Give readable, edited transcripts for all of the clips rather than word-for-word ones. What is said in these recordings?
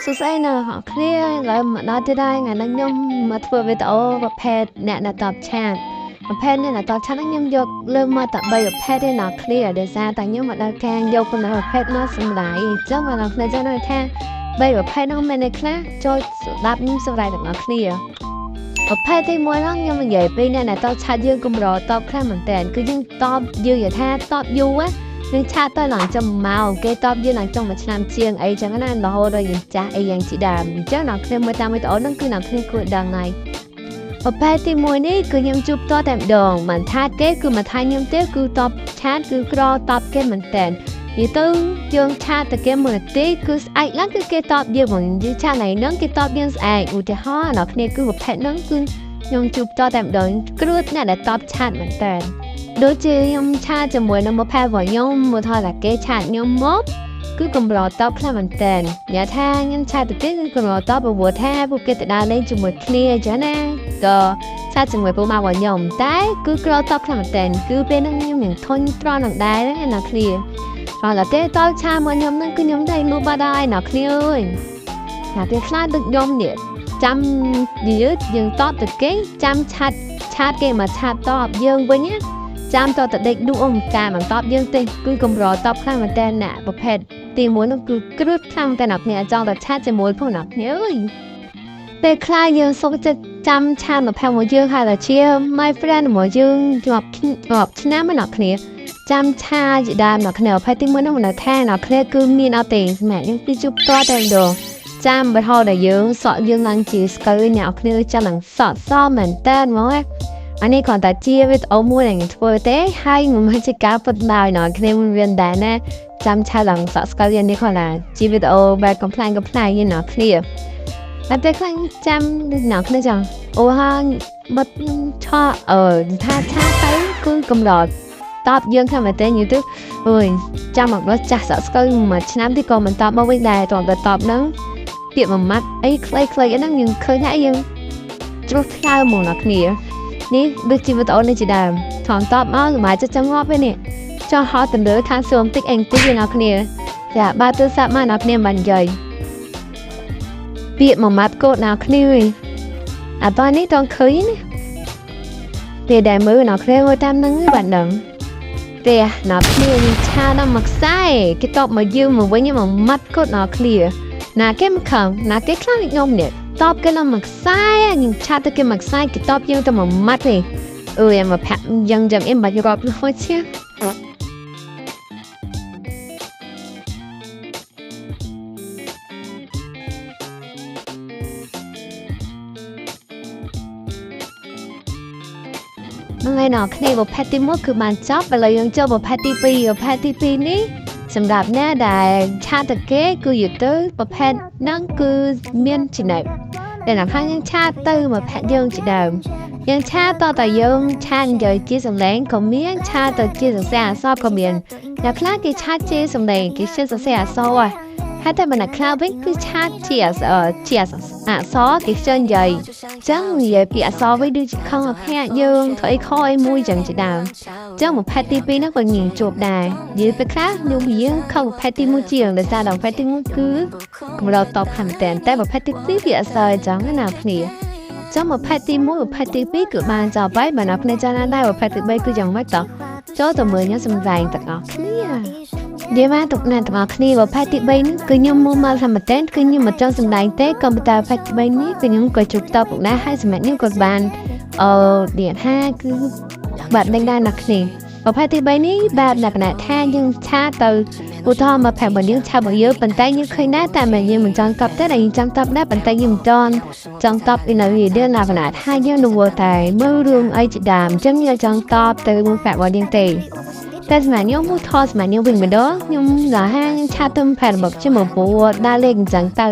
សួស្តីអ្នកទាំងអស់គ្នាឥឡូវមកដល់ទៀតហើយថ្ងៃនេះខ្ញុំមកធ្វើវីដេអូប្រភេទអ្នកដែលតប chat ប្រភេទអ្នកដែលតប chat ហ្នឹងខ្ញុំយកលើកមកតែ3ប្រភេទទេអ្នកគ្នាដោយសារតែខ្ញុំមកដល់ការយកប៉ុណ្ណឹងប្រភេទមកសម្លាយអញ្ចឹងបងប្អូនគ្នាចង់ដឹងថា3ប្រភេទហ្នឹងមានន័យខ្លះចូលស្ដាប់ខ្ញុំសម្លាយទាំងអស់គ្នាប្រភេទទី1ហ្នឹងខ្ញុំនិយាយពីអ្នកដែលតប chat យើងកម្រតបខ្លះមែនតើគឺយើងតបយើងនិយាយថាតបយូរនឹង chat ទៅឡើងចំមកគេតបយើងឡើងចុងមួយឆ្នាំជាងអីចឹងណារហូតដល់យើងចាស់អីយ៉ាងជាដើមអញ្ចឹងអ្នកគ្នាមើលតាមវីដេអូហ្នឹងគឺអ្នកគ្នាគួរដឹងហើយប្រភេទទី1នេះគឺខ្ញុំជួបតតែម្ដងមិនថាគេគឺមិនថាខ្ញុំទេគឺតប chat គឺក្រតបគេមែនតើនិយាយទៅយើង chat ទៅគេមួយនាទីគឺស្អែកឡើងគឺគេតបយើងហ្មងយើង chat ថ្ងៃហ្នឹងគេតបយើងស្អែកឧទាហរណ៍អ្នកគ្នាគឺប្រភេទហ្នឹងគឺខ្ញុំជួបតតែម្ដងគ្រួអ្នកដែលតប chat មែនតើដូចជាខ្ញុំ chat ជាមួយនឹងមិត្តភក្តិរបស់ខ្ញុំមកថាតែគេ chat ខ្ញុំមកគឺកម្រតបខ្លាំងមែនតើនិយាយថាខ្ញុំ chat ទៅគេគឺកម្រតបព្រោះថាពួកគេទៅដើរលេងជាមួយគ្នាអញ្ចឹងណាក៏ chat ជាមួយពួកម៉ារបស់ខ្ញុំតែគឺក្រតបខ្លាំងមែនតើគឺពេលហ្នឹងខ្ញុំនឹងធុញត្រង់នឹងដែរណាគ្នាហើយដល់ទេត chat មកខ្ញុំហ្នឹងគឺខ្ញុំតែលូបាត់ហើយណាគ្នាអើយណាពេលខ្លះដូចខ្ញុំនេះចាំនិយាយយើងតបទៅគេចាំ chat chat គេមក chat តបយើងវិញណាចាំតតដេកឌូអមការមិនតបយើងទេគឺកម្រតបខ្លាំងមែនតើណាប្រភេទទី1នោះគឺគ្រឹះខ្លាំងតែអ្នកគ្នាចង់តែ chat ជាមួយផងអ្នកគ្នាអើយពេលខ្លះយើងសុខចិត្តចាំ chat មកផែមួយយើងហើយតែជា my friend របស់យើងជាប់ជាប់ឆ្នាំអ្នកគ្នាចាំ chat ជាដើមអ្នកគ្នាប្រភេទទី1នោះមិនថាអ្នកគ្នាគឺមានអត់ទេសម្រាប់យើងគឺជួបតតែម្ដងចាំបើហៅដែលយើងសក់យើងឡើងជាស្កើអ្នកគ្នាចាំនឹងសក់សមែនតើហ្មងអានេះគ្រាន់តែជាវីដេអូមួយដែលខ្ញុំធ្វើទេហើយមិនមែនជាការពិតឡើយណោះគ្នាមិនមានដែរណាចាំ chat ឡើងសក់ស្កើយ៉ាងនេះគ្រាន់តែជាវីដេអូបែបកំប្លែងកំប្លែងយ៉ាងណោះគ្នាតែពេលខ្លះចាំណោះគ្នាចង់អូហាបិទឆាអឺថា chat ទៅគឺកំដរតបយើងខាងមែនទេយូរទៅអើយចាំមកដល់ចាស់សក់ស្កើមួយឆ្នាំទីក៏មិនតបមកវិញដែរតតែតបហ្នឹងពាក្យមួយម៉ាត់អីខ្លីៗហ្នឹងយើងឃើញថាយើងជ្រុះថ្លើមមកដល់គ្នានេះដូចជាវីដេអូនេះជាដើមថងតបមកសម្រាប់ចិត្តចង់ងាប់ឯនេះចង់ហត់ទៅលើខាងសួមតិចអេងតិចអ្នកគ្នាចាបើទូរស័ព្ទមកអ្នកគ្នាមិននិយាយពាក្យមួយម៉ាត់កូនអ្នកគ្នាអាតនេះតងឃើញណាពេលដែលមើលអ្នកគ្នាមើលតាមនឹងបានដឹងទេអ្នកគ្នានឹងឆាដល់មកខ្សែគេតបមកយើងមកវិញមួយម៉ាត់កូនអ្នកគ្នាណាគេមិនខំណាគេខ្លាំងខ្ញុំនេះតបគេឡើងមកខ្សែខ្ញុំឆាតទៅគេមកខ្សែគេតបយើងទៅមួយម៉ាត់ទេអើយមកផាក់យ៉ាងយ៉ាងអីមិនរាប់ហួចជាហ្នឹងហើយណគ្នាប្រភេទទី1គឺបានចប់ឥឡូវយើងចូលប្រភេទទី2ប្រភេទទី2នេះសម្រាប់អ្នកដែល chat ទៅគេគឺយទៅប្រភេទហ្នឹងគឺមានចំណេះតែដល់ខាងយើង chat ទៅមកភ័ក្រយើងជាដើមយើង chat តតែយើង chat និយាយជាសំឡេងក៏មាន chat ទៅជាសរសេរអក្សរក៏មានអ្នកខ្លះគេ chat ជាសំឡេងគេជាសរសេរអក្សរហើយតែម្នាក់ខ្លះវិញគឺ chat ជាអក្សរជាអក្សរគេជឿនិយាយចឹងនិយាយពីអក្សរវិញដូចខំអភ័ក្រយើងធ្វើអីខអីមួយចឹងជាដើមចឹងប្រភេទទី2ហ្នឹងក៏ញជួបដែរនិយាយពេលខ្លះខ្ញុំយើងខំប្រភេទទី1ជាងដោយសារដល់ប្រភេទទី1គឺកម្រតបខាងតែតែប្រភេទទី2វាអក្សរចឹងណាគ្នាចឹងប្រភេទទី1ប្រភេទទី2គឺបានចប់ហើយបើអ្នកគ្នាចាំដែរប្រភេទទី3គឺយ៉ាងម៉េចតោះចូលទៅមើលខ្ញុំសម្ដែងទាំងអស់គ្នានិយាយមកទុកណាទាំងអស់គ្នាប្រភេទទី3នេះគឺខ្ញុំមើលមកថាមែនតើគឺខ្ញុំមិនចង់សម្ដែងទេក៏ប៉ុន្តែប្រភេទទី3នេះគឺខ្ញុំក៏ជួបតបពុកដែរហើយសម្រាប់ខ្ញុំក៏បានអឺនិយាយថាគឺបែបនឹងដែរអ្នកគ្នាប្រភេទទី3នេះបែបលក្ខណៈថាយើង chat ទៅឧទាហរណ៍មកប្រាប់បើយើង chat មកយើងប៉ុន្តែយើងឃើញដែរតែមិនយើងមិនចង់តបទេតែយើងចង់តបដែរប៉ុន្តែយើងមិនចង់ចង់តបពីនៅវាលក្ខណៈថាយើងរវល់តែមើលរឿងអីជាដើមអញ្ចឹងយើងចង់តបទៅមួយប្រាប់របស់យើងទេតែសម្រាប់ខ្ញុំមួយថតសម្រាប់ខ្ញុំវិញម្ដងខ្ញុំឡាហាខ្ញុំ chat ទៅប្រាប់របស់ជាមួយពូដើរលេងអញ្ចឹងទៅ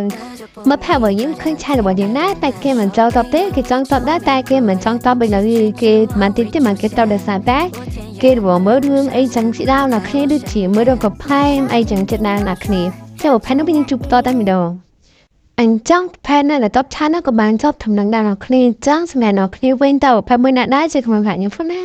មកប្រាប់របស់យើងឃើញ chat របស់យើងដែរតែគេមិនចង់តបទេគេចង់តបដែរតែគេមិនចង់តបវិញនៅគេមិនតិចទេមិនគេតបដោយសារតែគេរវល់មើលរឿងអីចឹងជាដើមណាគ្នាដូចជាមើលរឿងកំប្លែងអីចឹងជាដើមណាគ្នាចាំប្រភេទនោះវិញជួបតតែម្ដងអញ្ចឹងប្រភេទណាដែលតប chat ណាក៏បានចប់ដំណឹងដែរណាគ្នាអញ្ចឹងសម្រាប់អ្នកគ្នាវិញតើប្រភេទមួយណាដែរជាខ្ញុំប្រាប់ខ្ញុំផងណា